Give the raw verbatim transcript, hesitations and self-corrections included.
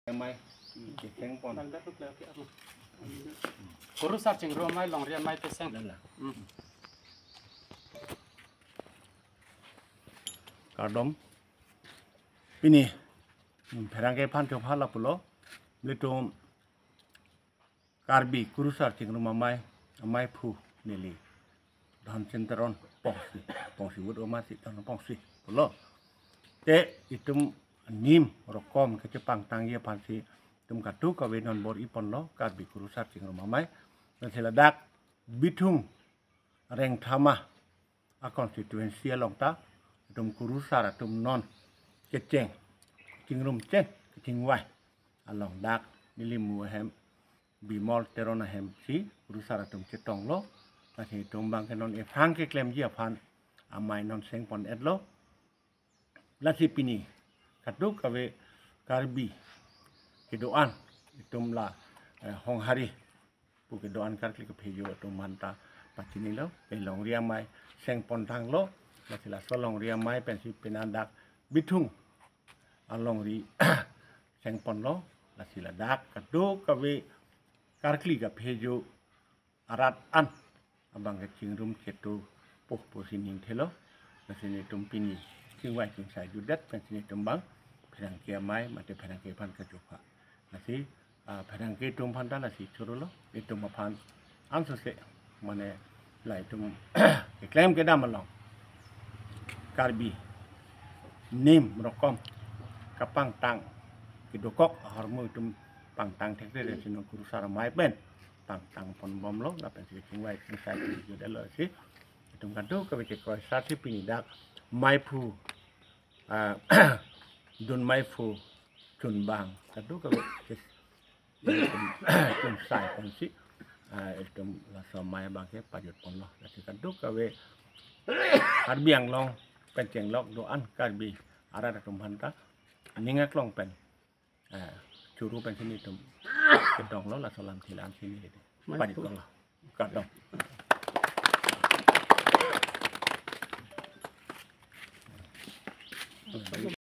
Amei, keseng pon. Kurusar Chingrum Amei, Longri Amei, keseng. Lala. Hmm. Kardom. Pini, hmm, pherangke aphan chopha lapulo. Nelitum Karbi Kurusar Chingrum Amei, ameiphu neli Dhansen Teron Pongsi, Pongsi vut oma si Teron Pongsi pulo. Te itum nim rokom kechepangtangji aphansi itum kadokave non bor-i ponlo Karbi Kurusar Chingrum Amei. Lasi ladak Bithung Rengthama a constituency along ta itum Kurusar atum non kecheng, chingrum cheng, kechingvai along dak nelimu ahem Bimol Teron ahem si Kurusar atum chetonglo. Lasi itum abangke non ephrang keklemji aphan amei non seng pon-etlo. Lasi pini kadokave Karbi kedo-an itum la, eh, Honghari pu kedo-an karkli kephejo atum aphanta pachinilo, pen Longri Amei seng pon tanglo. Lasi laso Longri Amei pensi pini dak Bithung alongri seng ponlo. Lasi ladak kadokave karkli kaphejo arat an abangke chingrum chetu puh pusi ningthelo. Lasi nelitum pini chingvai chingsai jutdet pensi nelitum abang pherangke amei mate pherangke aphan kachopha. Lasi, ah, pherangke atum aphanta lasi chorolo, itum aphan ansose mane la itum keklem kedam along Karbi nim rokom kapangtang kedokok ahormu itum pangtang thekre, lasi non Kurusar Amei pen pangtang ponbomlo, lapensi chingvai chingsai jutdetlo. Lasi itum kadokave kekroi sar si pini dak meiphu, ah, dun meiphu chunbang kadokave ke itum chingsai ponsi, ah, itum laso amei abangke pajut ponlo. Lasi kadokave Karbi Anglong pen chenglok do-an Karbi arat atum aphanta ning aklong pen, ah, churu pensi nelitum chetonglo, laso alam thilang si neli pajut ponlo. Kardom.